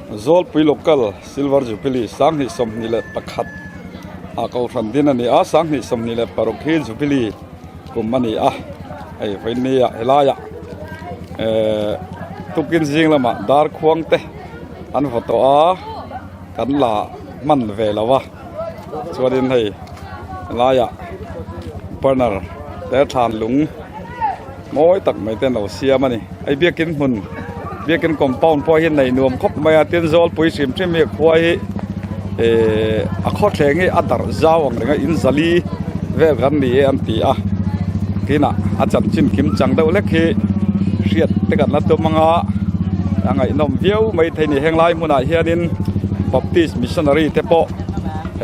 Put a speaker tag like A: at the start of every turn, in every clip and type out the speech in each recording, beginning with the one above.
A: Zawlpui Local Silver Jubilee 2021 ah kohhran din a ni a, 2026 hi Jubilee kum a ni a, hei vawinia helaiah ehh tukin zing lamah dar khuang te an vaw tawh a, kan la hman ve lo a, chuanin hei helaiah banner te thlan lung. Mawi tak mai te an lo siam a ni. Hei biakin hmun biakin compound pawh hi nei nuam khawp mai a tin zawlpui hrim hrim hi a khua hi ehh a khawthleng hi a darh zau ang reng a in zali vel kan ni e an ti a tinah a chanchin kim chang deuh hlek hi hriat te kan la tum ang a a ngaihnawm viau mai thei a ni henglai hmunah hianin baptist missionary te pawh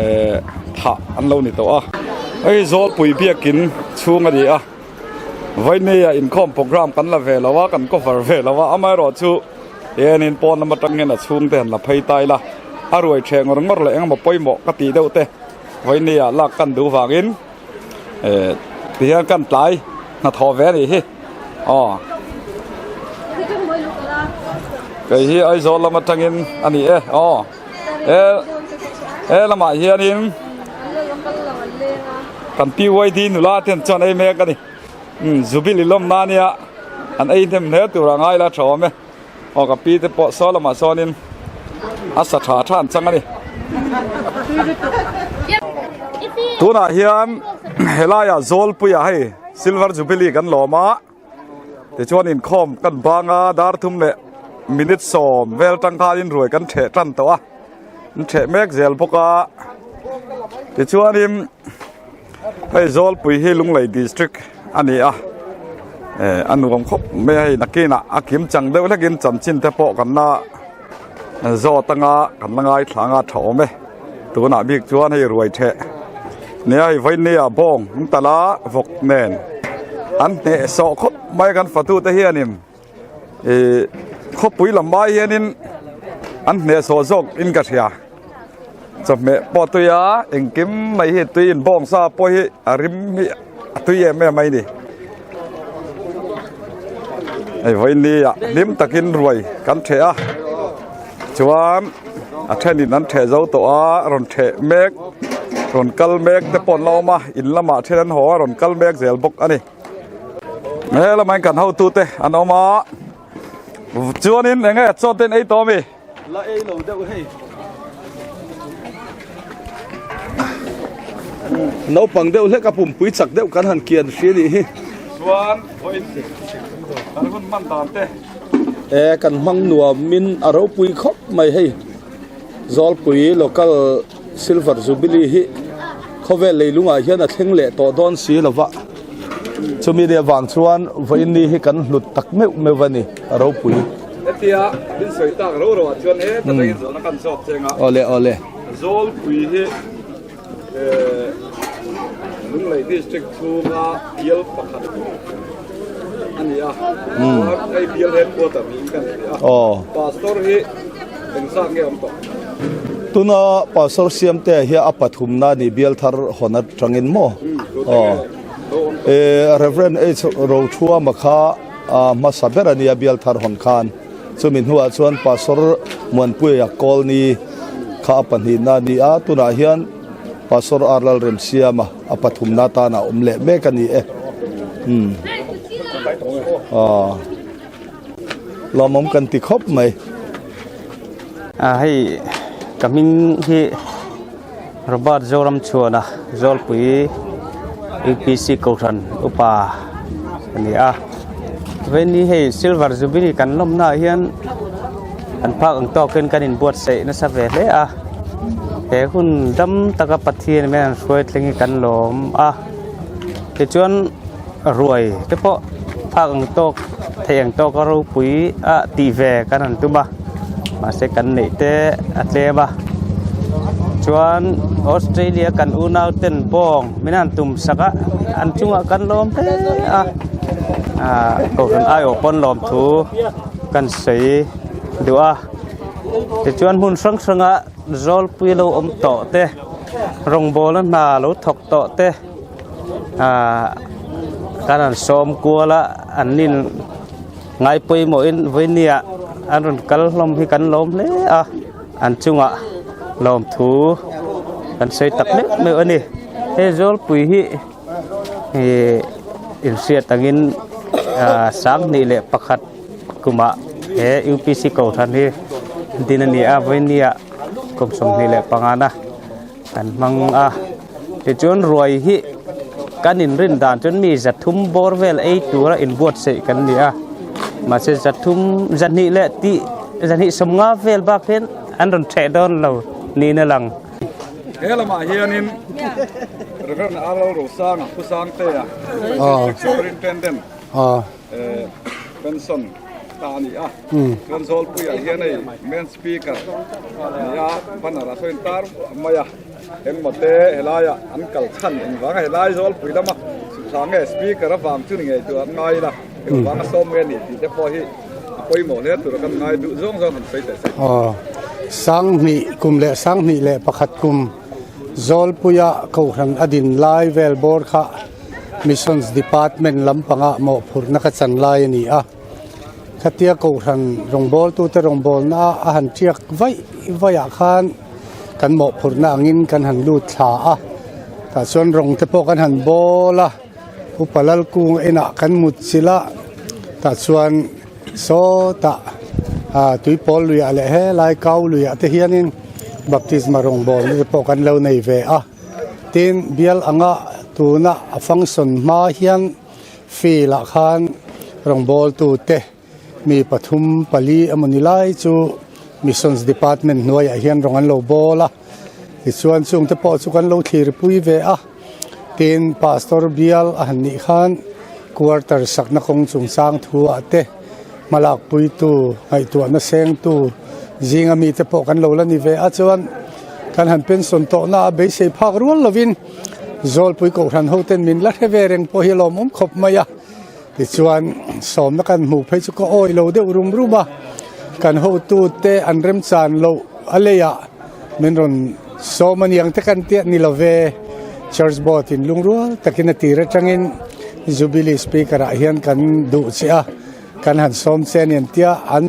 A: ehh thah an lo ni tawh a hei zawlpui biakin chhung a ni a. Vawinia inkhawm program kan la ve lo a, kan cover ve lo a, amaherawh chu enin pawn lam atang hian a chhungte han la phei ta ila, a ruai theh ngawr ngawr leh engemaw pawimawh ka tih deuh te vawinia lak kan duh vangin eh tihian kan tlai hnathawh ve a nih hi aw. Kei hi Aizawl lam atangin a ni e aw he he lamah hianin. Kan PYD nula te an chuan ei mek a ni. Umm Jubilee lawmna ania an ei hnem hle tur a ngai la tha awm e. Aw ka pi te pawh saw lamah sawnin a sa tha tha an chang a ni. Tunah hian helaiah Zawlpuiah hei Silver Jubilee kan lawm a. Tichuan inkhawm kan bang a dar thum leh minute sawm vel tang khanin ruai kan theh tan tawh a an theh mek zel bawk a tichuanin hei Zawlpui hi Lunglei district a ni a eh a nuam khawp mai a hei nakinah a kim chang deuh hlekin chanchin te pawh kan la zawt anga kan la ngaithla anga tha awm e tunah bik chuan hei ruai theh. Nia hei vawinia bawng an talh a vawk nen an hneh sawh khawp mai kan fatu te hianin ih khawpui lam ai hianin an hneh sawh zawk in ka hria chawhmeh pawh tui a engkim mai hi tui in bawng sa pawh hi a rim hi a tui em em mai a ni hei vawinia hlim takin ruai kan theh a chuan a thenin an theh zo tawh a rawn theh mek rawn kal mek te pawh an la awm a in lamah then an haw a rawn kal mek zel bawk a ni he lamah hian kan hotu te an awm a chuanin eng nge chaw te an ei tawh a mi
B: la ei lo deuh hei naupang deuh hlek a pumpui chak deuh kan han kian hria nih hi
A: chuan vawiin kan hun hman dan te
B: E kan hmang nuamin a ropui khawp mai hei Zawlpui local silver jubilee hi khawvel leilungah hian a thleng leh tawh dawn si lova chumi nia vang chuan vawiin ni hi kan hlut tak meuh meuh a ni a ropui.
A: Hetia min sawi tak ro ro ah chuan heta tangin zawhna kan zawk cheng a.
B: Awle awle.
A: Zawlpui hi Lunglei district chhunga bial pakhat a ni a, chuan hei bial headquarter niin kan hria a, pastor hi engzat nge awm tawh?
B: Tuna pastor Siamtea hi a pathumna a ni bial thar hawn atangin maw? Reverend H Rothuama kha hmasa ber a nia bial thar hawn khan. Chumi hnuah chuan Pastor Muanpuia Kawlni kha a pahnihna a ni a, tunah hian Pastor R Lalremsiama a pathumna atana awm leh mek a ni e. Umm. Aw. Lawmawm kan ti khawp mai.
C: A hei ka hming hi Robert Zoramchhuana Zawlpui UPC Kohhran upa a ni a. Veni hei Silver Jubilee kan lawmna ah hian kan phak ang tawkin kan inbuatsaih nasa ve hle a. He hun dam taka Pathian hian an hruai thleng hi kan lawm a. Tichuan ruai te pawh phak ang tawk theih ang tawka ropui a tih ve kan han tum a mahse kan neih te a tlem a chuan Australia kan unau ten bawng min han tum sak a an chungah kan lawm hle a ah kohhran aiawh pawn lawm thu kan sawi duh a tichuan hmun hrang hranga zawlpui lo awm tawh te rawngbawlna hna lo thawk tawh te. Ahh kan han sawm kual a an nin ngai pawimawhin vawinia. an rawn kal hlawm hi kan lawm hle a an chungah lawmthu kan sawi tak meuh meuh a ni he zawlpui hi ih inhriat angin ah 2021 kumah he U_P_C kohhran hi din a ni a vawinia kum 25 na kan hmang a tichuan ruai hi kan inrin dan chuan mi zathum bawr vel ei tura inbuatsaih kan ni a mahse zathum zahnih leh tih zahnih sawmnga vel bak hian an rawn ṭheh dawn lo niin a lang.
A: He lamah hianin Reverend R L Rosanga Pu Sangtea Superintendent Pension ta a ni a chuan Zawlpuiah hian hei main speaker a ni a banner ah saw in tar mai a engmaw te helaiah an kal chhan engvanga helai Zawlpui lama chhukthla nge speaker avang chu ni ngei tur an ngai ila engvanga sawm nge ni tih te pawh hi a pawimawh hle tur a kan ngai duh zawng zawng han sawi teh se.
D: Aw 2000 kum leh 2001 kum Zawlpuia Kohhran a din lai vel bawr kha Missions Department lampanga mawhphurhna ka chan lai a ni a. Khatia Kohhran rawngbawltute rawngbawlna a han tiak vaih vaihah khan kan mawhphurhna angin kan han lut thla a. Tah chuan rawng te pawh kan han bawl a, Upa Lalkung enah kan mut chilh a, tah chuan sawtah tuipawl luiah leh helai kau luiah te hianin baptisma rawngbawlna te pawh kan lo nei ve a. Tin, bial anga tuna a function hma hian field ah khan rawngbawltu te mi pathum pali emaw ni lai chu missions department hnuaiah hian rawng an lo bawl a tichuan chung te pawh chu kan lo thlir pui ve a tin pastor bial a han nih khan quarter sakna kawng chungchang thu ah te hmalak puitu ngaihtuahna sengtu zinga mite pawh kan lo la ni ve a chuan kan han pension tawhna a beisei phak rual lovin Zawlpui Kohhran hoten min la hre ve reng pawh hi a lawmawm khawp mai a tichuan sawmna kan hmuh phei chu ka awi lo deuh rum rum a kan hotute an remchan loh a leiah min rawn sawm a niang te kan tiah ni lo ve church board in lungrual takin a tir atangin Jubilee speaker ah hian kan duh che a kan han sawm che a ni an tia an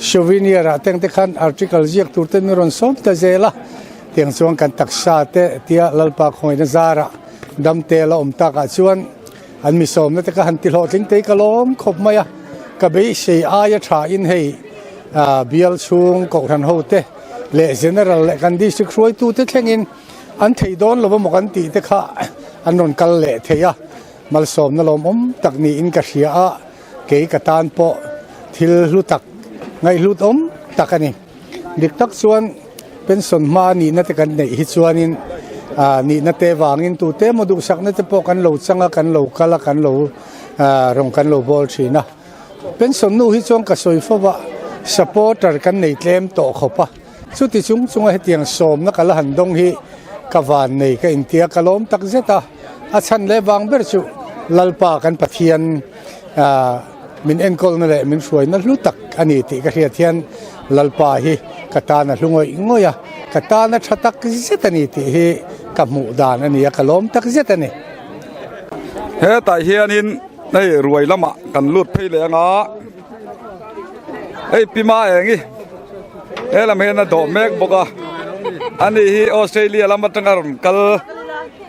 D: souvenir ah te ang te khan article ziak tur te min rawn sawm ta zel a tiang chuan kan taksa te tia Lalpa khawngin a zarah dam te la awm takah chuan An mi sawmna te ka han ti hlawhtling tei ka lawm khawp mai a, ka beisei aia tha in hei bial chhung Kohhran ho te leh General leh kan District hruaitu te thlengin an thei dawn lo emaw kan tih te kha an rawn kal leh thei a, malsawmna lawmawm tak niin ka hria a, kei ka tan pawh thil hlu tak ngaihhlut awm tak a ni. Dik tak chuan pension hma nihna te kan neih hi chuanin ah nihna te vangin tute emaw duhsakna te pawh kan lo chang a kan lo kal a kan lo ah rawng kan lo bawl thin a. Pension nu hi chuan ka sawi fo va supporter kan nei tlem tawh khawp a chuti chung chunga hetiang sawmna ka la han dawng hi ka van nei ka intia ka lawm tak zet a a chhan leh vang ber chu Lalpa kan Pathian ah Min enkawlna leh min hruaina hlu tak a ni tih ka hriat hian Lalpa hi ka tan a hlu ngawih ngawih a, ka tan a tha tak zet a ni tih hi ka hmuh dan a ni a, ka lawm tak zet a ni.
A: Hetah hianin hei ruai lamah kan lut phei leh anga hei pi ma eng hi he lam hian a dawh mek bawk a, ani hi Australia lam atanga rawn kal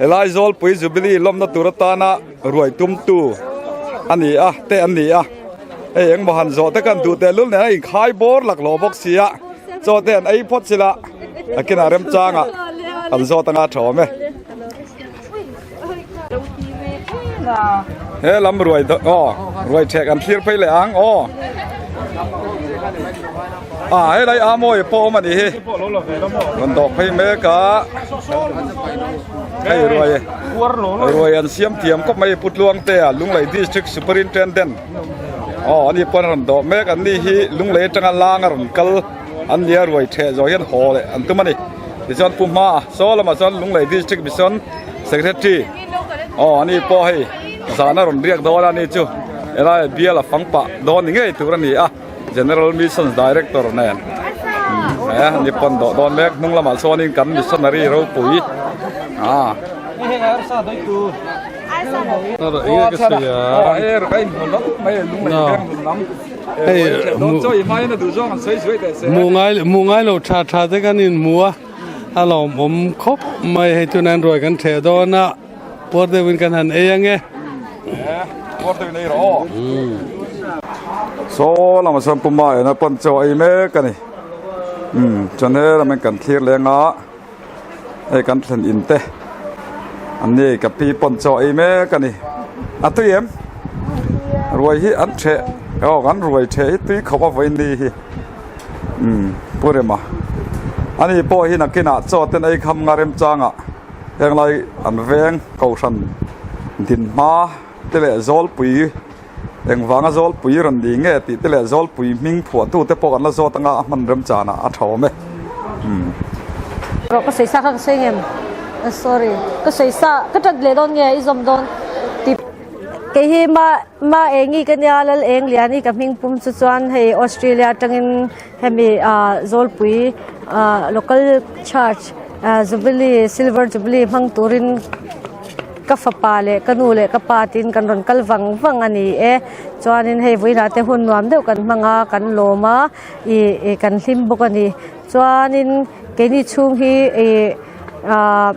A: helai Zawlpui Jubilee lawmna tur atana Ruai tumtu a ni a te an ni a hei engmaw han zawh te kan duh teh lul nen a inkhai bawr laklawh bawk si a chaw te an ei phawt sila a kinah remchangah an zawt anga tha awm e he lam ruai aw ruai thek an thlir phei leh ang aw a helai a mawi pawh awm a nih hi rawn dawh phei mek a Hei ruai ruai an siam thiam khawp mai Pu Tluangtea Lunglei District Superintendent aw ani pawn a rawn dawh mek an ni hi Lunglei atanga lang a rawn kal an nia ruai theh zawh hian haw leh an tum a ni tichuan Pu Hmaa saw lamah chuan Lunglei District Mission Secretary aw ani pawh hei zan a rawn riak dawn a ni chu helai bial a fang pah dawn ni ngei tur a ni a. General Missions Director nen he ni pawn dawh dawn mek hnung lamah chuanin kan missionary ropui a Hei
E: hmuh ngai hmuh ngai lo tha tha te kan inhmu a a lawmawm khawp mai hei tunah hian ruai kan theh dawn a puar deuhin kan han ei ange.
A: Puar deuhin ei rawh aw. Saw lamah chuan Pu Maena pawn chaw a ei mek a ni. Umm chuan he lamah hian kan thlir leng a. Hei kan thlen in te an ni ka pi pawn chaw ei mek a ni a tui em ruai hi an theh aw kan ruai theh hi tui khawp a vawiin ni hi umm pu rema ani pawh hi nakinah chaw ten ei kham nga remchangah henglai an veng kohhran din hma te leh zawlpui engvanga zawlpui rawn ni nge tih te leh zawlpui hming phuahtu te pawh kan la zawt anga a hman remchanah a tha awm e umm.
F: Rawh ka sawi sa kha ka sawi ngem sorry ka sawi sa ka tat leh dawn nge i zawm dawn tih kei hi ma ma engi ka nia lal eng lian i ka hming pum chu chuan hei Australia atangin hemi ah zawlpui ah local church ah jubilee silver jubilee hmang turin. Ka fapa leh ka nu leh ka pa tiin kan rawn kal vang vang a ni e. Chuanin hei vawiinah te hun nuam deuh kan hmang a, kan lawm a, ih ih kan hlim bawk a ni. Chuanin keini chhung hi ih ah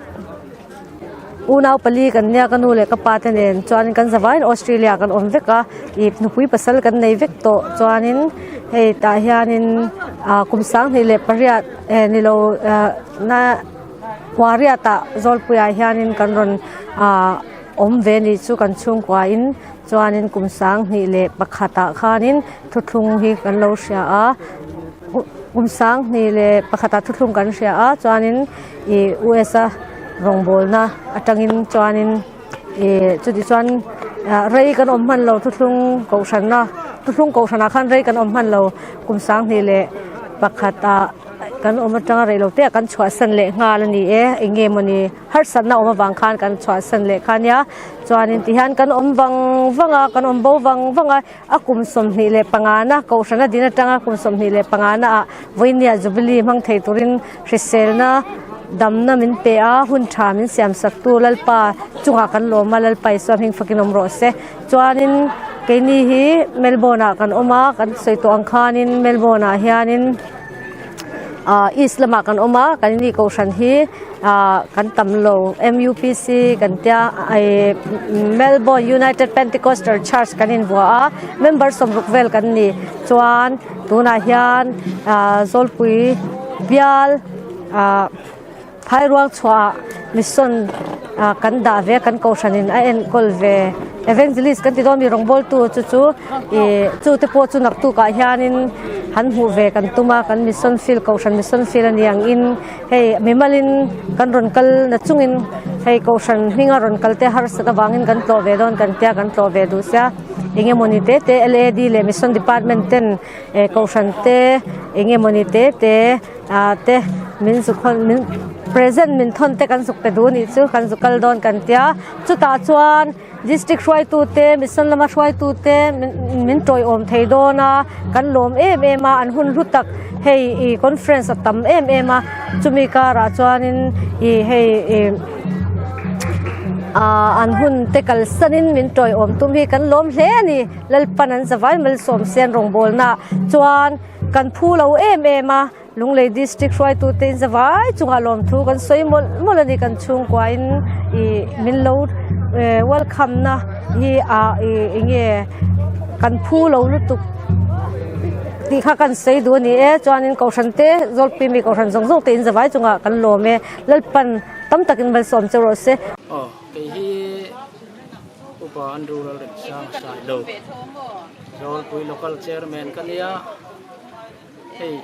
F: unau pali kan nia ka nu leh ka pa te nen chuanin kan zavaiin Australia ah kan awm vek a, ih nupui pasal kan nei vek tawh. Chuanin hei tah hianin ah kum sanghnih leh pariat eh ni lo ah na. Huariatah Zawlpuiah hianin kan rawn ah awm ve nih chu kan chhungkuain chuanin kum 2001ah khanin thuthlung hi kan lo hria a kum 2001ah thuthlung kan hria a chuanin ih US a rawngbawlna atangin chuanin ih chuti chuan ah rei kan awm hman lo thuthlung kohhranna thuthlung kohhranah khan rei kan awm hman lo kum 2001ah. Kan awm atanga rei lo te ah kan chhuahsan leh nghal a ni e, eng nge mawni harsatna awm avang khan kan chhuahsan leh kha nia. Chuanin tihian kan awm vang vang a, kan awm bo vang vang a, a kum 25 na kohhran a din atanga kum 25 na ah vawinia Jubilee hmang thei turin hriselna damna min pe a, hun tha min siam sak tu Lalpa chungah kan lawm a, Lalpa Isua hming fakin awm rawh se. Chuanin keini hi Melbourne ah kan awm a, kan sawi tawh ang khanin Melbourne ah hianin. ah east lamah kan awm a kan ni kohhran hi ah kan tam lo M_U_P_C kan tia ih Melbourne United Pentecostal Church kan invuah a member sawmruk vel kan ni chuan tunah hian ah zawlpui bial ah. Phairuang chhuahah mission ah kan dah ve a kan kohhranin a enkawl ve evangelist kan ti dawn mi rawngbawltu chu chu ih chu te pawh chu naktukah hianin han hmuh ve kan tum a kan mission field kohhran mission field a ni ang in hei mimalin kan rawn kal na chungin hei kohhran hminga rawn kal te harsat avangin kan tlawh ve dawn kan tia kan tlawh ve duh sia eng emawni te te L_A_D leh mission department ten eh kohhran te eng emawni te te. Ah te min zuk hawn min present min thawn te kan zuk pe duh anih chu kan zuk kal dawn kan tia chutah chuan district hruaitu te mission lama hruaitu te min min tawiawm thei dawn a kan lawm em em a an hun hlu tak hei ih conference a tam em em a chumi karah chuanin ih hei ih ah an hun te kalsanin min tawiawm tum hi kan lawm hle a ni Lalpan an zavai malsawm sen rawngbawlna chuan. Kan phu lo em em a, Lunglei District hruaitute in zavai chungah lawmthu kan sawi mawlh mawlh a ni kan chhungkuain ih min lo welcome na hi ah ih eng nge kan phu lo lutuk tih kha kan sawi duh a ni e chuanin kohhran te Zawlpui mi kohhran zawng zawng te in zavai chungah kan lawm e Lalpan tam takin malsawm che rawh se.
G: Aw kei hi Upa Andrew Lalremsanga Sailo. Zawlpui Local Chairman ka nia, hei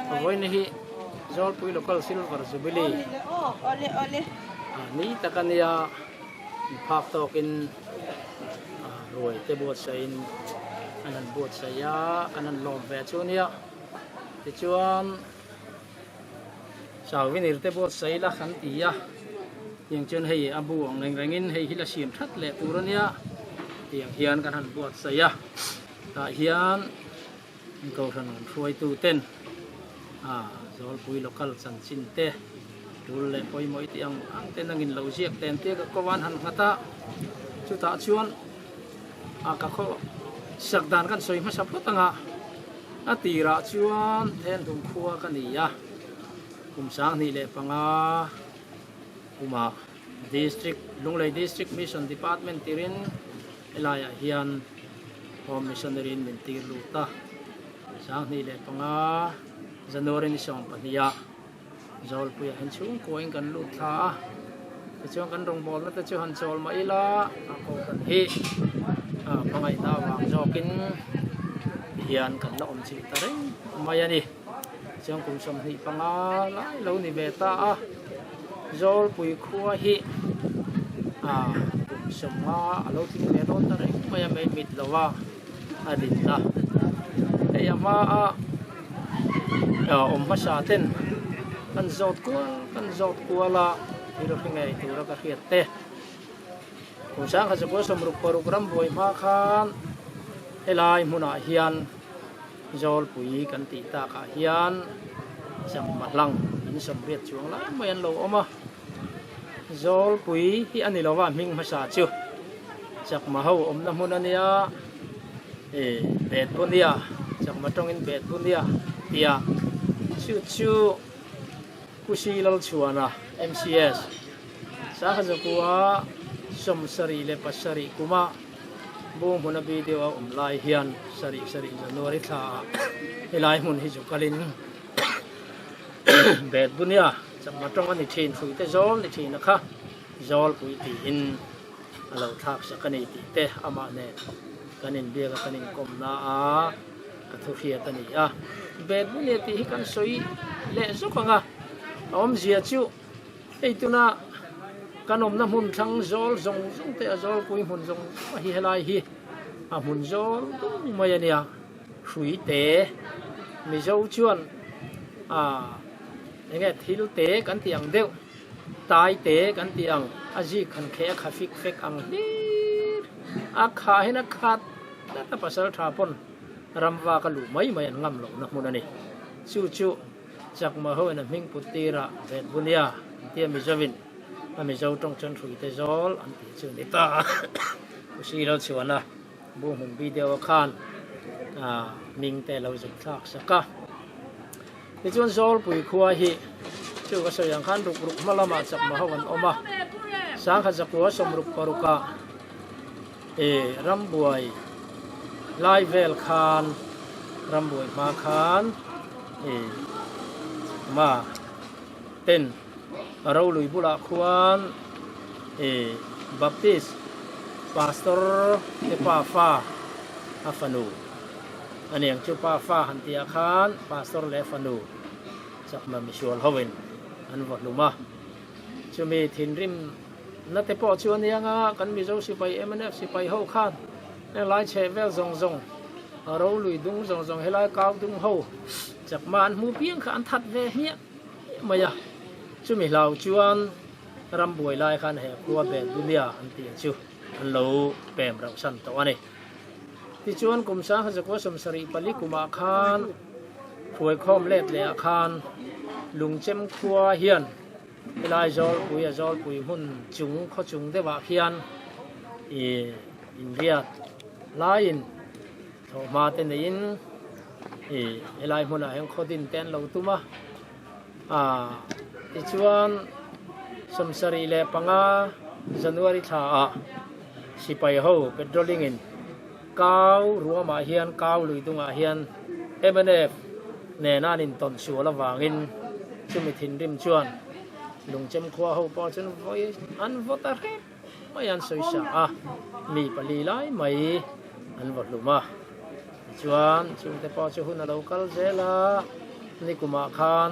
G: vawiin hi Zawlpui Local Silver Jubilee ni tak a nia, inphak tawkin ruai te buatsaihin an han buatsaih a, kan han lawm ve chu nia, tichuan. Souvenir te buatsaih ila kan ti a, tiang chuan hei a bu ang reng rengin hei hi la siam that leh tur a nia tiang hian kan han buatsaih a, tah hian Kohhran rawn hruaitu ten ah Zawlpui local chanchin te tul leh pawimawh i tih ang ang te nangin lo ziak ten tia ka ko an han nghat a, chutah chuan ah ka khaw. Sak dan kan sawi hmasa phawt anga a tirah chuan Thenhlum khua ka ni a, kum 2005 kumah District Lunglei District Mission Department tirin helaiah hian Home Missionary in min tir lut a, 2005 January ni 12 ah Zawlpuiah hian chhungkuain kan lut thla a, tichuan kan rawngbawlna te chu han chawl mah ila a kohhran hi hmangaihna avang zawkin hian kan la awm chilh ta reng mai a ni. Tichuan kum 25 lai lo ni ve ta a, Zawlpui khua hi kum 50 a lo tling ve dawn ta reng mai a, mei mit lova a dinna hei a hmaa. Awm hmasa ten kan zawt kual kan zawt kual a thil hri ngei tura ka hriat te kum 1966 ram buai hma khan helai hmunah hian Zawlpui kan tih takah hian chakma hlang in 80 chuang lai mai an lo awm a Zawlpui hi a ni lova hming hmasa chu chakma ho awmna hmun a nia. E bet bunia chakma tawngin bet bunia tia chu chu Kusi Lalchhuana MCS 1977 kuma bung hmuna video a awm lai hian sarih sarih January thla ah helai hmun hi chu kalin bet bunia chakma tawng a ni thin hruite zawl ni thin a kha zawlpui tiin a lo thlak sak a ni tih te amah nen kan inbiak a kan inkawmna a ka thu hriat a ni a. Bet bune tih hi kan sawi leh zawk ang a, a awmzia chu hei tuna kan awmna hmun thlang zawl zawng zawng te a zawlpui hmun zawng zawng hi helai hi a hmun zawl dung mai a nia hrui te Mizo chuan ah enge thil te kan tih ang deuh. Tai te kan tih ang, a zik han kheh a kha fik fek ang hlir. A khah hian a khat tlat a pasal tha pawn ramvak a luh mai mai an ngam lohna hmun a ni. Chu chu Chakma hoin a hming put tirah Vetbunia an tia Mizovin a Mizo tawng chuan hruite zawl an tih chu a ni ta a. Khusi lo chhuan a bu hmun video a khan hming te a lo zuk thlak sak a. Tichuan Zawlpui khua hi chu ka sawi ang khan ruk ruk hma lamah chakma ho an awm a, 1966 ah e rambuai lai vel khan rambuai hma khan e chakma ten rolui bulah khuan e Baptist pastor te pafa a fanu. A niang chu pa fa han tih ah khan pastor leh fanu chakma misual ho in an vaw hlum a, chumi thinrim na te pawh chu a niang a, kan Mizo sipai mnf sipai ho khan helai chheh vel zawng zawng rolui dung zawng zawng helai kau dung ho chakma an hmu piang kha an that ve hmiah mai a, chumi hlau chuan rambuai lai khan he khua bet dunia an tih chu an lo pem rauh san tawh a ni. Tichuan kum 1974 kumah khan hruaikhawm let leh ah khan Lungchem khua hian helai Zawlpui a Zawlpui hmun chung khaw chung deuh ah khian ih inriat laiin thlawhhma te neiin ih helai hmunah hian khaw din te an lo tum a ah tichuan 75 January thla ah Sipai ho patrolling in kau ruamah hian kau lui dungah hian mnf nena an intawn sual avangin chumi thinrim chuan Lungchem khua ho pawh chuan vawi an vaw ta hrep mai an sawi sa a, mi pali lai mai an vaw hlum a. Tichuan chungte pawh chu hun a lo kal zel a, nikumah khan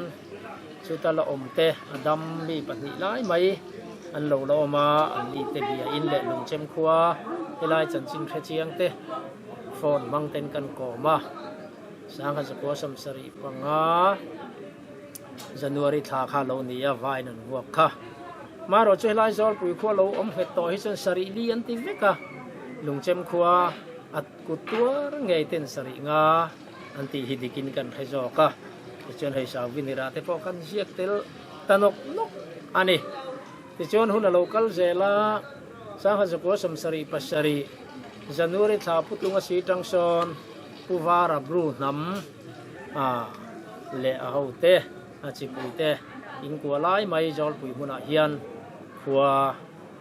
G: chuta la awm te a dam mi pahnih lai mai an lo la awm a, an ni te bia in leh Lungchem khua helai chanchin hre chiang te phone hmang ten kan kawm a, 1975 January thla kha lo ni a, vain an vuak kha. Marawh chu helai Zawlpui khua lo awm nghet tawh hi chuan sarih li an ti vek a, Lungchem khua a kut tuar ngei ten sarih nga an tih hi dikin kan hre zawk a, tichuan hei Sauvinira te pawh kan ziak tel ta nawk nawk a ni. Tichuan hun a lo kal zel a, 1977. January thla putlunga si tang sawn Pu Vara Bru hnam a leh a hote a chipui te in kua lai mai Zawlpui hmunah hian khua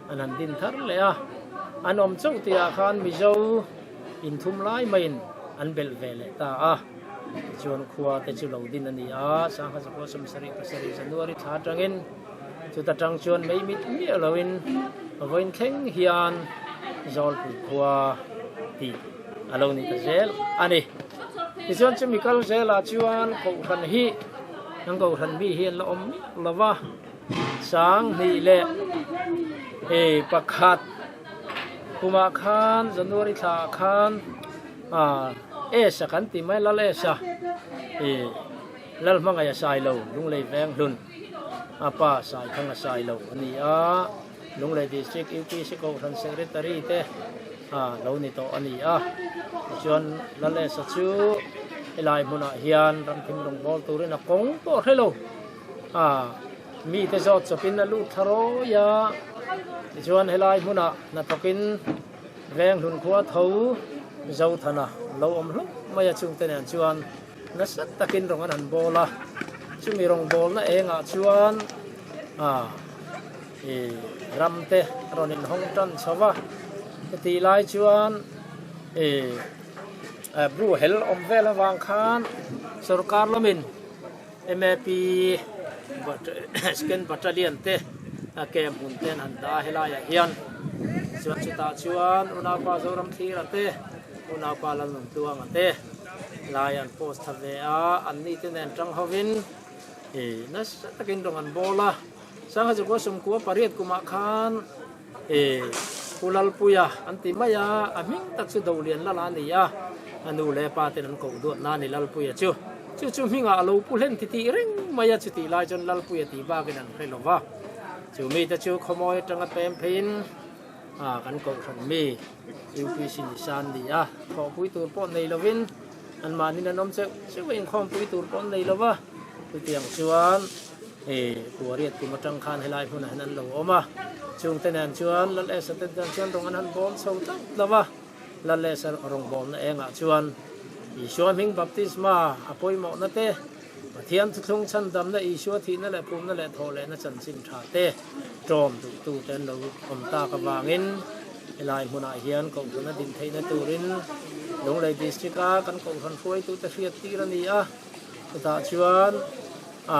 G: an han din thar leh a, an awm chauh tihah khan Mizo inthum lai maiin an belh ve leh ta a, tichuan khua te chu lo din a ni a, Sangha Zakua 77 January thla atangin chuta tang chuan mei mit miah loin vawiin thleng hian Zawlpui khua tih a lo ni ta zel a ni. Tichuan chumi kal zelah chuan Kohhran hi an Kohhran mi hi an la awm miah lo va. 2001 kumah khan January thla ah khan ah Esa kan tih mai Lal Esa ih Lal hmangaih a sai lo Lunglei veng hlun a pa sai thang a sai lo a ni a Lunglei District UPC Kohhran Secretary te ah lo ni tawh a ni a tichuan Lal Esa chu helai hmunah hian ramthim rawngbâwl turin a kawng pawh a hre lo. A mite zawt chawpin a lut thla rawi a, tichuan helai hmunah hnathawkin Venghlun khua tho Zothana lo awm hlauh mai a chungte nen chuan nasa takin rawng an han bawl a, chumi rawng bawlna engah chuan a ih ramte rawn inhawng tan chho va, hetih lai chuan ih bru hel awm vel avang khan sorkar lamin. MAP Second Battalion te a camp hmun te an han dah a helaiah hian chuan chutah chuan unaupa Zoramthira te unaupa Lalnuntluanga te lai an post tha ve a anni te nen tang hovin ih nasa takin rawng an bawl a Sangha Zakua Sawmkua pariat kumah khan ih Pu Lalpuia an ti mai a a hming tak chu Dolian Lala a ni a a nu leh a pa ten an koh duat na a ni Lalpuia chu. Chu chu hmingah a lo pu hlen ti tih reng mai a, chutih lai chuan Lalpuia tih bakin an hre lo va. Chu mite chu khawmawi atanga pem pheiin a kan kohhran mi UPC ni san ni a, thawhpui tur pawh nei lovin anmahnin an awm cheuh cheuh a, inkhawmpui tur pawh an nei lo va. Chutiang chuan hei Puariat kum atang khan helai hmunah hian an lo awm a, chungte nen chuan Lal Esa te nen chuan rawng an han bawm chho tlat lo va. Lal leh rawngbawlna engah chuan Isua hming baptisma a pawimawhna te, Pathian thuthlung chhandamna Isua thihna leh pumna leh thawhlehna chanchin tha te ṭawm duhtu te an lo awm tak avangin helai hmunah hian Kohhran a din theihna turin Lunglei District-a kan Kohhran hruaitute hriat tir a ni a, chutah chuan a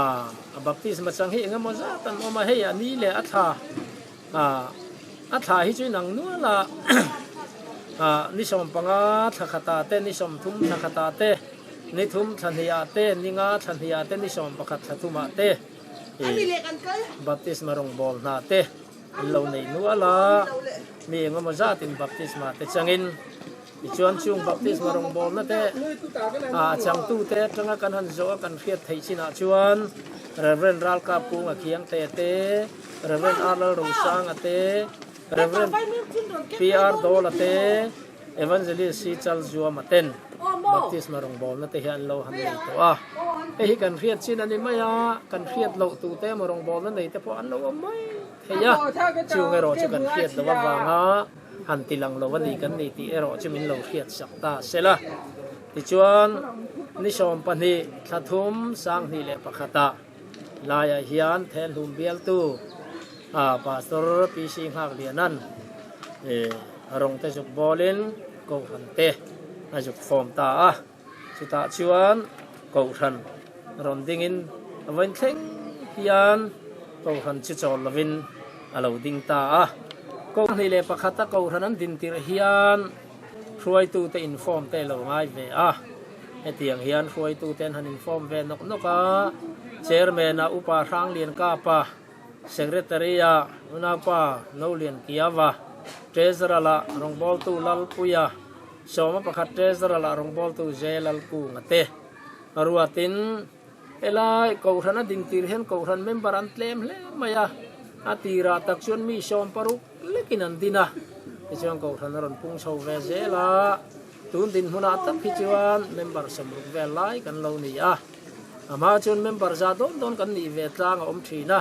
G: baptisma chang hi engemaw zat an awm a, hei a ni leh a thla. A thla hi chu inang nual a, ni 15 thla khatah te, ni 30 thla khatah te, ni thum thla hnihah te, ni nga thla hnihah te, ni 11 thla thumah te baptisma rawngbâwl hna te an lo nei nual a, mi engemaw zâtin baptisma te changin tichuan chung baptisma rawngbâwlna te a changtute aṭanga kan han zawh a kan hriat theih chinah chuan Rev. Ralkap Kunga Khiangte te, Rev. R. Lalrosanga te, Rev. PR. Dawla te, Evangelist C. Chalzuama ten baptisma rawngbawlna te hi an lo han nei tawh a. Hei hi kan hriat chin a ni mai a, kan hriat loh tute emaw rawngbawlna nei te pawh an lo awm mai thei a. Chung erawh chu kan hriat loh avanga han ti lang lo a ni kan ni tih erawh chu min lo hriat sak ta sela. Tichuan, ni 12 thla thum 2001ah Laiah hian Thenhlum bialtu Pastor PC Nghakliana'n rawng te zuk bawlin Kohhran te a zuk fawm ta a. Chutah chuan Kohhran rawn dingin a vawiin thleng hian Kohhran chu chawl lovin a lo ding ta a. 2001 a Kohhran an din tirh hian hruaitute inform te lo ngai ve a. Hetiang hian hruaitute an han inform ve nawk nawk a, Chairman a Upa Hranglian Kapa, Secretary a Unaupa Nolian Kiava, Treasurer a rawngbawltu Lalpuia, Sawma pakhat Treasurer a rawngbawltu J Lalkunga te ruatin helai Kohhran a dintir hian Kohhran member an tlem hle mai a, a tirah tak chuan mi 60 lekin an din a, tichuan Kohhran a rawn pung chho ve zel a. Tun dinhmunah tak hi chuan member 60 vel lai kan lo ni a, a hma chuan member za dawn dawn kan nih ve tlang a awm thin a,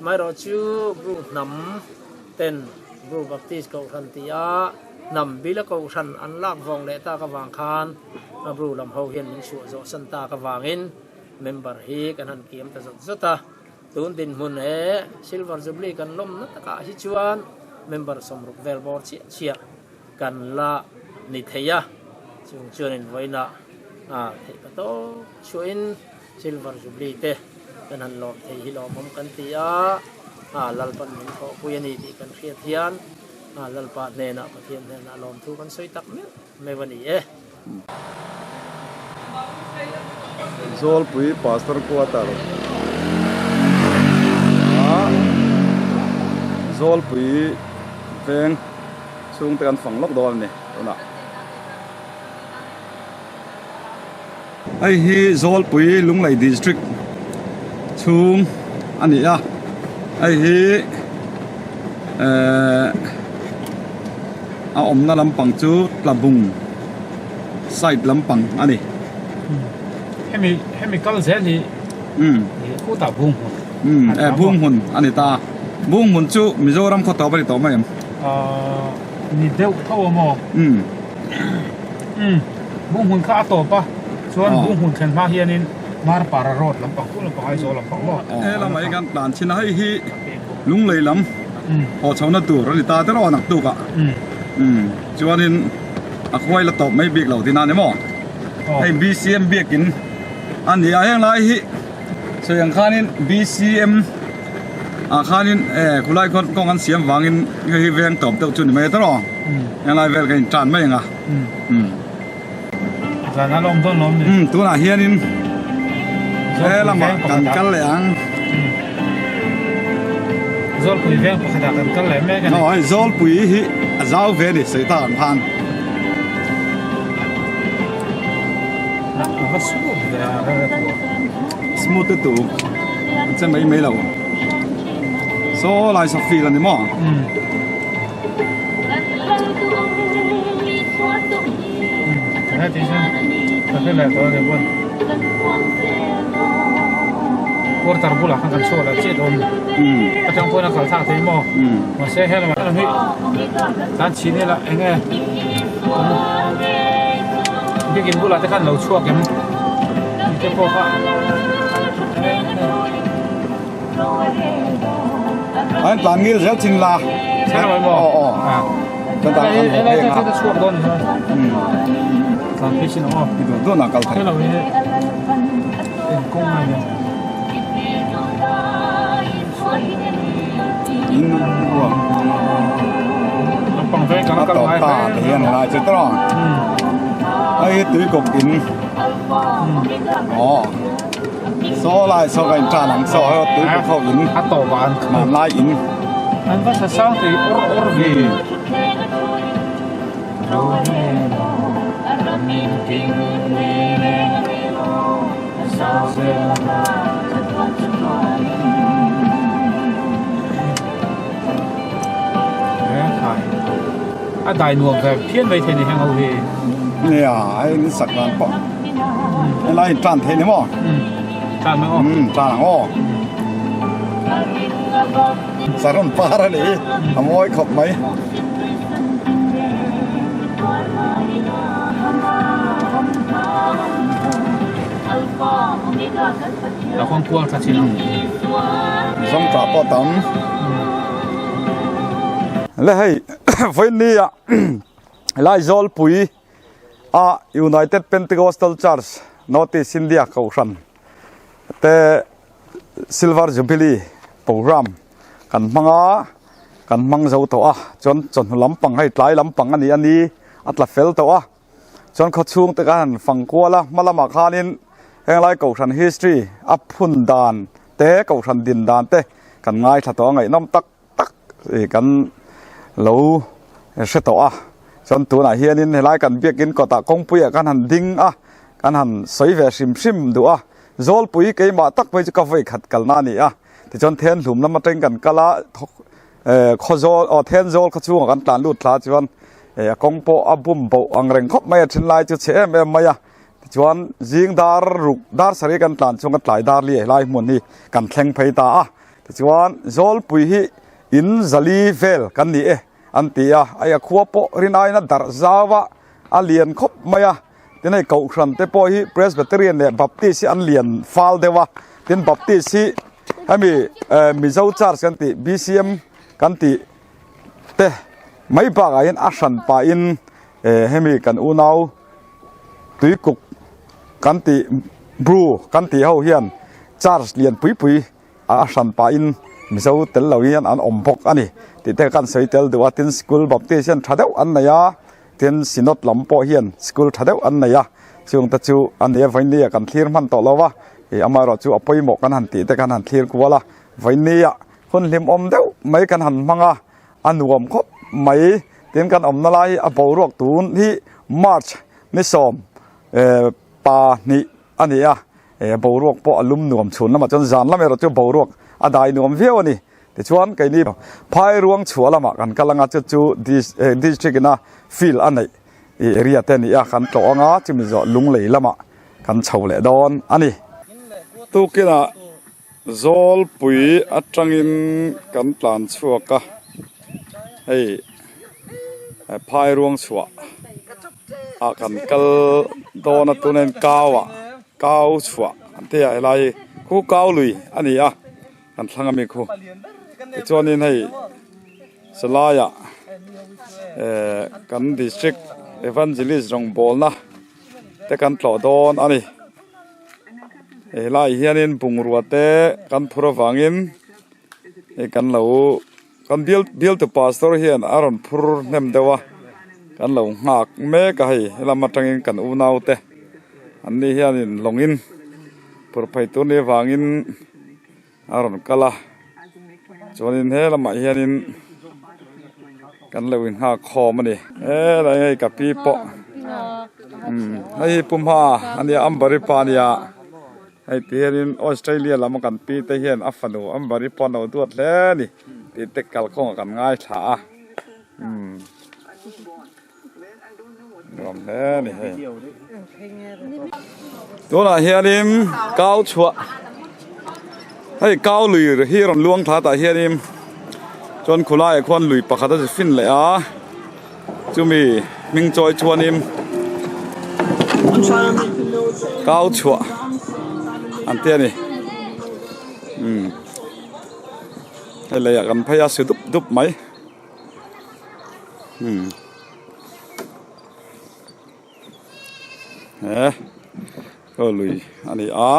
G: amaherawh chu Bru hnam ten Bru Baptist Kohhran ti a Hnam bila kohhran an lak vawng leh tak avang khan Bru lam ho hian min chhuah zawh san tak avangin member hi kan han kiam ta zawt zawt a. Tun dinhmun he Silver Jubilee kan lawmna takah hi chuan member 60 vel bawr chiah chiah kan la ni thei a, chung chuanin vawiinah theih pa tawp chhuahin Silver Jubilee te kan han lawm thei hi lawmawm kan ti a, Lalpan min thawhpui a ni tih kan hriat hian Lalpa hnenah Pathian hnenah lawmthu kan sawi tak meuh meuh a ni e.
A: Zawlpui Pastor Quarter ah Zawlpui veng chhungte kan fang lawk dawn a ni tunah. Hei hi Zawlpui Lunglei District chhung a ni a, hei hi ehh a awmna lampang chu Tlabung side lampang a ni.
H: Hemi hemi kal zel hi khutah Bung hmun.
A: Umm eh Bung hmun a ni ta, Bung hmun chu Mizoram khaw tawp a ni tawh mai em?
H: Ahh ni deuh tho a maw?
A: Umm.
H: Umm, Bunghmun kha a tawp a, chuan Bunghmun thlen hma hianin Marpara road lampang khu lampang Aizawl lampang maw?
A: He lamah hi kan tlan chhin a, hei hi Lunglei lam haw chhohna tur a ni ta te rawh a naktuk ah. Umm, chuanin a khuai la tawp mai bik lo tihna a ni maw? Hei BCM biakin a ni a, heng lai hi sawi ang khanin BCM ah khanin eh khulai khawn kawng an siam vangin hei hi veng tawp deuh chu ni mai ta rawh. Helai vel ka intan mai ang a.
H: Zan a lawm dawn lawm ni.
A: Tunah hianin he lamah kan kal leh ang.
H: Zawlpui veng pakhatah kan kal leh mek a ni.
A: Aw hei Zawlpui hi a zau ve a ni sawi tak ang khan.
H: A va smooth ve a rara tu a.
A: Smooth lutuk a che mai mai lo. Saw lai saw feel a ni maw?
H: Quarter bulah khan kan chhuah lah chiah dawn a tang pawhin a kal thlak thei maw mahse he lamah hian hi tan chhin ila eng nge biakin bulah te khan lo chhuak em tih te pawh kha.
A: An tlan ngil zel chin la. Aw aw. Kan tlan kan haw phei ang a.
H: Chhuak dawn ni. Tlan phei chin aw.
A: I duh duh na kal thei.
H: Hello hi en kawng a ni.
A: In ruang.
H: Lampang veng kan kal ngai.
A: Ta te hian lai chu tawng. Hei tui kawp in. Aw. Saw lai saw ka in tan ang saw hei tui kawp ho in
H: a tawp ah an
A: hman lai in
H: an va sa sang thei awr awr ve a dai nuam ve phian mai thei ni heng ho hi
A: nia hei in sak dan pawh Helai in tan thei ni maw?
H: Tan mai aw.
A: Tan ang aw. Saron par a ni a mawi khawp mai.
H: La khuang kual tha chin ang.
A: Zawng tah pawh tam. Le hei vawiin ah helai Zawlpui a United Pentecostal Church North East India Kohhran te Silver Jubilee Programme kan hmang a, kan hmang zo tawh a, chuan chawhnu lampang hei tlai lampang a ni a ni a tla fel tawh a, chuan khawchhung te khan han fang kual a, hma lamah khanin henglai Kohhran history a phun dan te Kohhran din dan te kan ngaithla tawh a ngaihnawm tak tak ih kan lo hre tawh a chuan tunah hianin helai kan biakin kawtah kawngpuiah khan han ding a kan han sawi ve hrim hrim duh a zawlpui keimah tak phei chu ka vawi khat kalna a ni a tichuan then hlum lam atangin kan kal a eh khawzawl aw then zawl khaw chhungah kan tlan lut thla chuan eh a kawng pawh a bum boh ang reng khawp mai a then lai chu chhe em em mai a tichuan zing dar ruk dar sarih kan tlan chhung a tlai dar li helai hmun hi kan thleng phei ta a. Tichuan Zawlpui hi in zali vel kan ni e. an ti a, hei a khua pawh rinaiin a darh zau a, a lian khawp mai a, tin hei kohhran te pawh hi Presbyterian leh Baptist hi an lian fal deuh a, tin Baptist hi hemi Mizo Church kan tih BCM kan tih te mai bakah hian a hran pahin hemi kan unau tuikuk kan tih Bru kan tih ho hian church lian pui pui a hran pahin Mizo tel lo hian an awm bawk a ni tih te kan sawi tel duh a, tin school Baptist hian tha deuh an nei a, tin Synod lam pawh hian school tha deuh an nei a, chung te chu a nia vawinia kan thlir hman tawh lo va, ih amaherawh chu a pawimawh kan han tih te kan han thlir kual a, vawinia hun hlimawm deuh mai kan han hmang a, a nuam khawp mai, tin kan awmna lai hi a boruak tun hi March ni sawm pahnih a ni a. He boruak pawh a lum nuam chhun lamah chuan zan lam erawh chu boruak a dai nuam viau a ni. Tichuan keini phai ruang chhuah lamah kan kal anga chu chu district ina field a neih area te a ni a, kan tlawh anga chumi zawh lunglei lamah kan chho leh dawn a ni. Tukinah Zawlpui atangin kan tlan chhuak a, hei phai ruang chhuah ah kan kal dawn a tuna in kau ah kau chhuah an ti a helai hi khu kau lui a ni a kan thlang ami khu tichuanin hei salai ah eh kan district evangelist rawngbawlna te kan tlawh dawn a ni helai hianin bungrua te kan phur avangin hei kan lo. Kan bial bialtu pastor hian a rawn phur hnem deuh a, kan lo nghak mek a hei helam atangin kan unau te an ni hianin lawngin phur phei tur ni avangin a rawn kal a, chuanin he lamah hianin kan lo innghak khawm a ni. Helai hei ka pi pawh umm hei hi pu hma a nia Ambari pa a nia. Hei ti hianin Australia lama kan pi te hian a fanu Ambari pawh an lo duat hle a ni tih te kalkawngah kan ngaithla a umm nuam hle a ni hei. Tunah hianin kau chhuah hei kau lui hi rawn luang thla tah hianin chuan khulaiah khuan lui pakhat a zi fin leh a. Chumi hming chawi chuanin kau chhuah an ti a ni umm hei leiah kan phei a su dup dup mai umm he aw lui a ni a.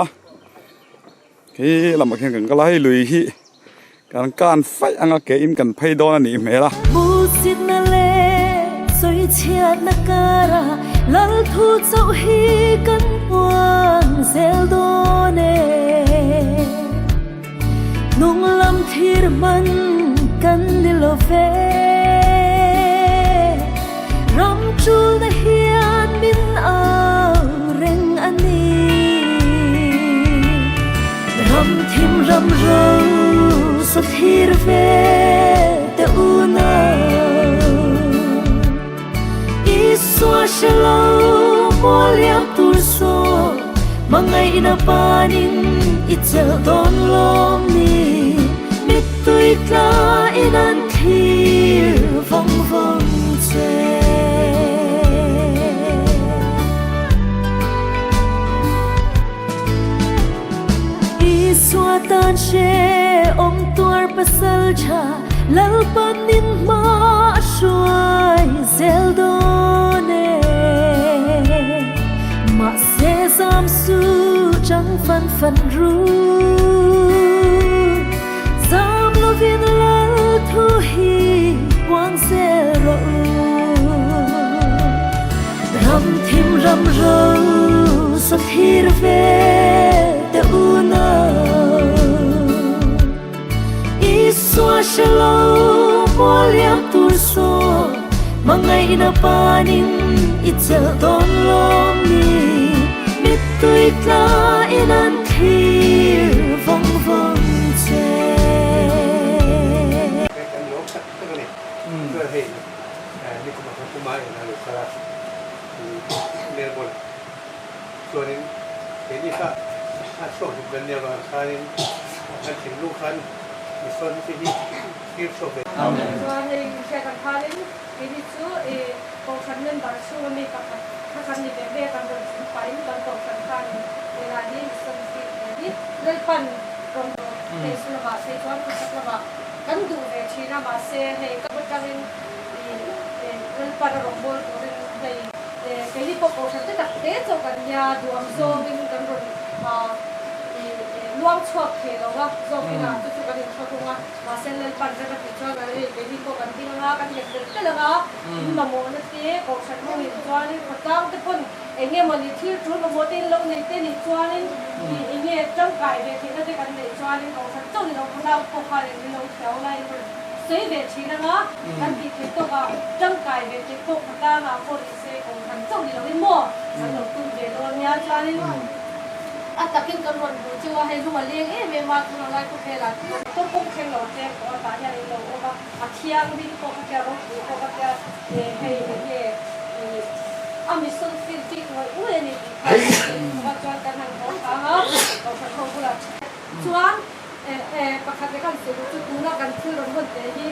A: Khi lamah khian kan kal a, hei lui hi kan kan faih anga ke in kan phei dawn a nih hmel a.
I: Hmuhsitna leh sawichhiatna kara lal thu chauh hi kan puan zel dawn e. Hnung lam thlir hman kan ni lo ve. Ram chulna hian min au reng a ni. Ram thim ram ro sa thlir ve te unau. Isua hre lo mual liam tur saw hmangaihna panin i chelh dawn lawm ni. Mittui tla in an thlir vawng vawng che. Isua tan hre awm tuar pasal tha Lalpan in hma a hruai zel dawn e. Mahse zam su chang fan fan ru. Zam lovin lal thu hi puang zel rawh u. Ram thim ram ro sa thlir ve te unau. Isua hre lo mual liam tur saw hmangaihna panin i chelh dawn lawm ni. Mittui tla in an thlir vawng vawng che.
J: Kan lawm tak tak a ni. Chuan hei nikum a kan puma in a lo kal a, Melbourne chuanin keini kha a chhuak hlum kan nia vang khanin kan thinlung khan. Mission te hi thlir chhuak ve.
F: Chuan hei hriat ang khanin keini chu i Kohhran member chhunga mi pakhat kha kan ni ve ve a, kan rawn chhun pahin kan Kohhran khanin helai hi Mission Field ve hi Lalpan rawn rawh hei chu lamah phei chuan khawchhak lamah kan duh ve thin a, mahse hei ka atangin i Lalpan a rawngbâwl turin hei keini pawh Kohhran te tak te chauh kan nia duham zawngin kan rawn i luang chhuak thei lo a, zawkin ah chu chu kan inthlahrung a. Mahse Lalpan rem a tih chuan a rei keini pawh kan ding anga, kan nghet tel tel anga, in mamawhna te, kohhran ho in chuanin khawtlang te pawn eng nge mawni thil tul mamawh te in lo nei te nih chuanin ih eng nge tangkai ve theihna te kan neih chuanin kohhran chauh ni lo khawtlang pawh khan in rillo thiau lai in rawn sawi ve thin anga, kan tih theih tawkah tangkai ve theih pawh khawtlangah pawh ni se kohhran chauh ni loin maw kan lo tum ve dawn nia chuanin. A takin kan rawn hmuh chu a, hei lung a leng em em a, tuna lai khawvelah chuan motor kawng thleng lo tlem tawh a, tah hian in lo awm a, a thianghlim pawh ka tia, ropui pawh ka tia, hei eng nge ih a mission field bik ngawih ngawih a ni tih kha ka hre chuan kan han haw thang a, kohhran ho bulah chuan pakhat leh kan sawi duh chu tuna kan thil rawn hawn teh hi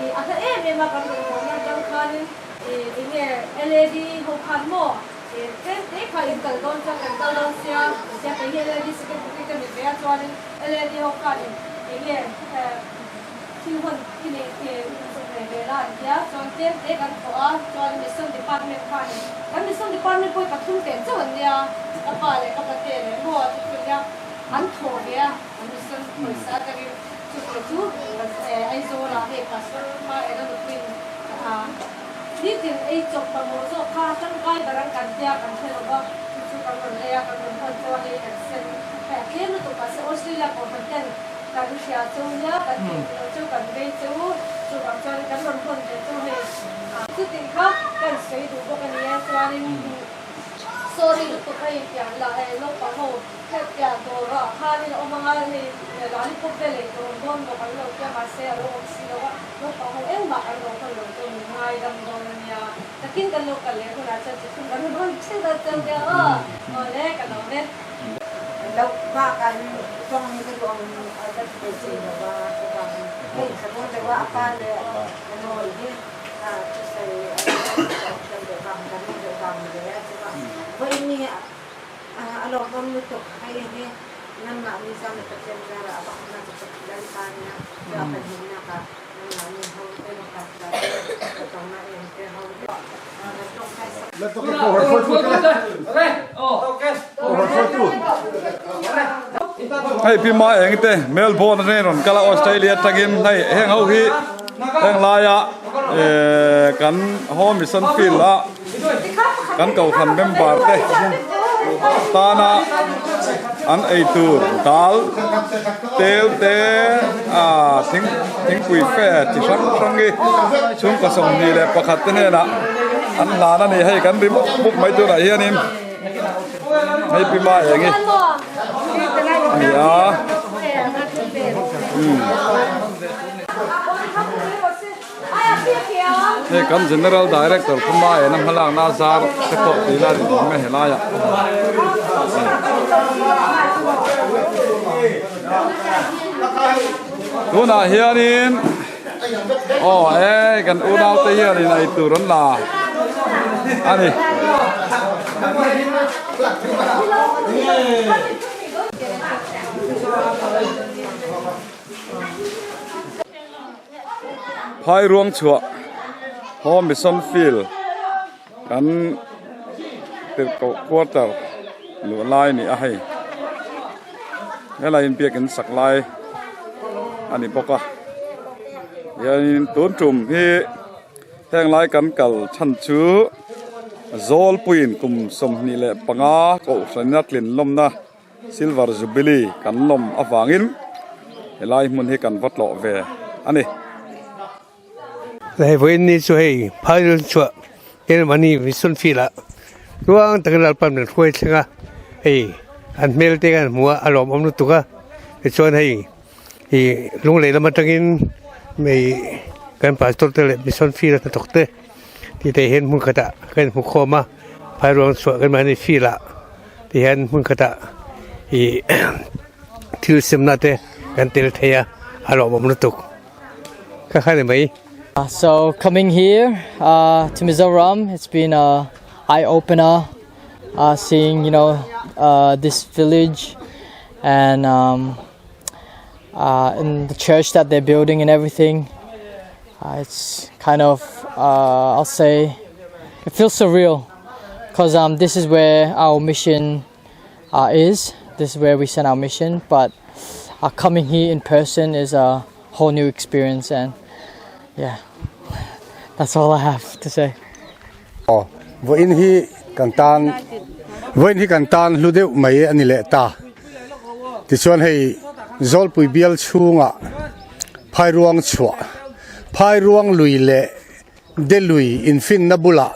F: ih a hla em em a, kan rawn hawn atang khanin ih eng nge LAD ho khan maw. Tlem te kha in kal dawn chuan kan kal dawn sia, tia kei hi LLD secretary ka ni ve a chuanin LLD ho khanin enge thil hawn i nei ve ve la an tia chuan tlem te kan thawh a chuan mission department khanin kan mission department pawh hi pathum teh chauh an nia ka pa leh ka pate leh maw chu chu nia an thawh ve a an mission pawisa atangin chu te chu Aizawl ah hei pastor hma ena nupuiin Nitin ei chawp mamawh zawk kha tangkai ber an kan tia kan hre lo va, chu chu kan rawn lei a, kan rawn hawn chu a hei kan sen hei a tlem lutuk mahse Australia kohhran ten kan hria chu nia kan tih tih loh chu kan vei che u, chuvang chuan kan rawn hawn ve chu hei chutih kha kan sawi duh bawk a ni e, chuanin sorry lutuk a inpian lah e naupang ho. Hetiang dawrah khanin a awm anga hei lollipop vel ei tur awm dawn bawk an lo tia mahse a lo awm si lo a, naupang ho engmah kan lo hawn lo chu min ngaidam dawn a nia, takin kan lo kal leh hunah chuan chi thum kan rawn hawn theuh dawn chuang nia aw, awle ka lo ve.
K: Lo mah kan tawng hi ka duh ang a ka ti thei lo va, chuvangin hei ka dawn deuh a, a pa leh a nawi hi a thusawi a thiam deuh vang, ka ring deuh vang ni ve a, chuvang vawiin hi A lawmawm lutuk hei hi nanmahni zam Pathian zarah a bakna chu ka Lalpa nia chu a pahnihnak ah nanmahni ho te pastor te ka tawng a eng te ho te kan tawngtai sak
A: Hei Pi Ma Eng te Melbourne atangin rawn kal a Australia atangin hei heng ho hi heng laia kan Home Mission Field a Kan kohhran member te tana an ei tur dal tel te ah thing thingpui fe chi hrang hrang hi chhungkaw 21 te hnenah an hlan a ni hei kan ri mup mup mai tunah hianin hei pi ma eng hi a ni a umm. Hei kan General Director Puma ena hmalakna zar te pawh tih lai ni awm e helaiah. Tunah hianin aw e kan unau te hianin ei tur an la a ni. Phai ruang chhuah Home Mission Field kan tirhkoh quarter luh lai a ni a hei helai in biakin sak lai a ni bawk a hianin tun tum hi heng lai kan kal chhan chu Zawlpuiin kum 25 kohhran a tlin lawmna. Silver Jubilee kan lawm avangin helai hmun hi kan va tlawh ve a ni.
J: Hei vawiin ni chu hei phai chhuah Germany mission field ah tluang takin Lalpan min hruai thleng a, hei an hmel te kan hmu a, a lawmawm lutuk a, tichuan hei ih lunglei lam atangin hei kan pastor te leh mission field a hnathawk te tih te hian hmun khatah kan inhmu khawm a, phai ruang chhuah kan mahni field ah. Tihian hmun khatah ih thil semna te kan tel thei a. a lawmawm lutuk kha kha ni mai.
L: So coming here uh, to Mizoram, it's been a eye opener uh, seeing you know uh, this village and um, uh, in the church that they're building and everything. Uh, it's kind of uh, I'll say it feels surreal because um, this is where our mission uh, is. This is where we send our mission, but uh, coming here in person is a whole new experience, and yeah, that's all I have to say.
D: Aw, vawiin hi kan tan vawiin hi kan tan hlu deuh mai a ni leh ta. Tichuan hei Zawlpui bial chhungah Phairuang chhuah, Phairuang lui leh Delui infinna bulah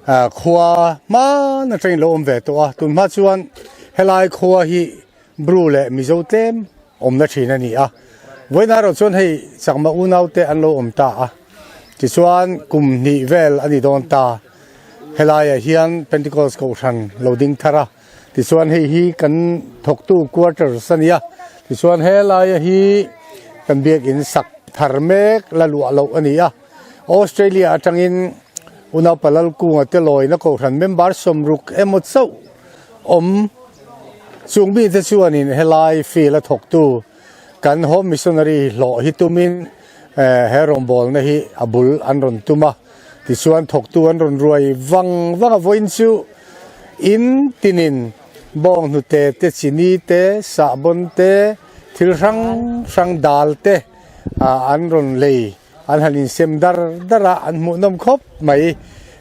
D: khua hman atangin lo awm ve tawh a, tunhma chuan helai khua hi Bru leh Mizo tlem awmna thin a ni a. Vawiin erawh chuan hei Chakma unaute an lo awm ta a, tichuan kum hnih vel a ni dawn ta. Helaiah hian Pentecost Kohhran lo ding thar a, tichuan hei hi kan thawktu quarters a ni a, tichuan helaia hi kan biakin sak thar mek la luah loh a ni a. Australia atangin Unaupa Lalkunga te lawina Kohhran member sawmruk emaw chauh awm chung mite chuanin helai field a thawktu kan Home Missionary hlawh hi tumin he rawngbawlna hi a bul an rawn tum a, tichuan thawktu an rawn ruai vang vang a, vawiin chu in tinin bawnghnute te, chini te, sahbawn te, thil hrang hrang dal te an rawn lei. An han insem dar dar a, an hmuhnawm khawp mai.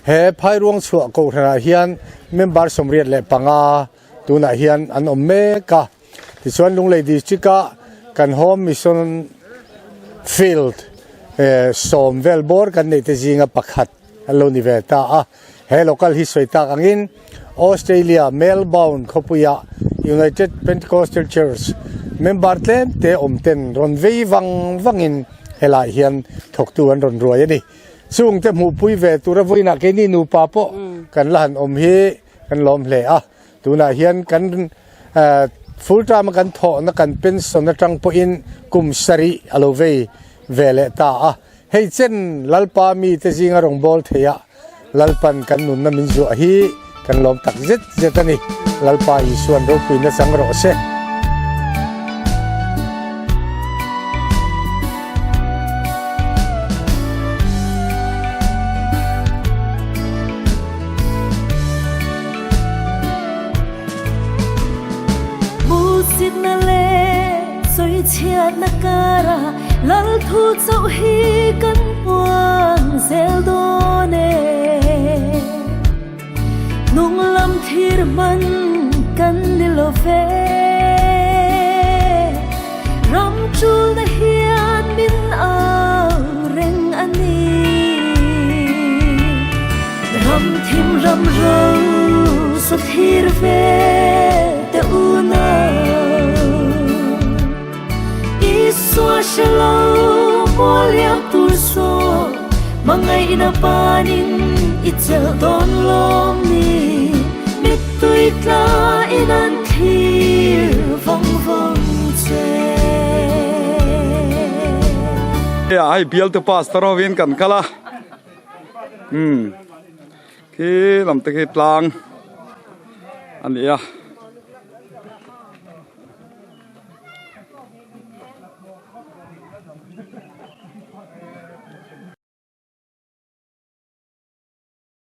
D: He Phairuang chhuah kohhranah hian member 85 tunah hian an awm mek a. Tichuan Lunglei District-a kan Home Mission Field sawm vel bawr kan neih te zinga pakhat an lo ni ve ta a. He local hi sawi tak angin Australia Melbourne khawpuia United Pentecostal Church member tlem te awm ten rawn vei vang vangin helaiah hian thawktu an rawn ruai a ni. Chungte hmuhpui ve tura vawiinah keini nupa pawh kan la han awm hi kan lawm hle a. Tunah hian kan full term a kan thawhna kan pension atang pawhin kum sarih a lo vei ve leh ta a. Hei chen Lalpa mite zinga rawngbâwl theiah Lalpan kan nunna min zuah hi kan lawm tak zet zet a ni. Lalpa Isuan ropuina chang rawh se.
I: Hmuhsitna leh sawichhiatna karah Lalthu chauh hi kan puang zel dawn e. Hnung lam thlir hman kan ni lo ve. Ram chulna hian min au reng a ni. Ram thim ram ro sa thlir ve te unau. Isua hre lo mual liam tur saw hmangaihna panin i chelh dawn lawm ni. Mittui tla in an thlir vawng vawng che.
A: Hei bialtu pastor hovin kan kal a. Umm khi lam te khi tlang a ni a.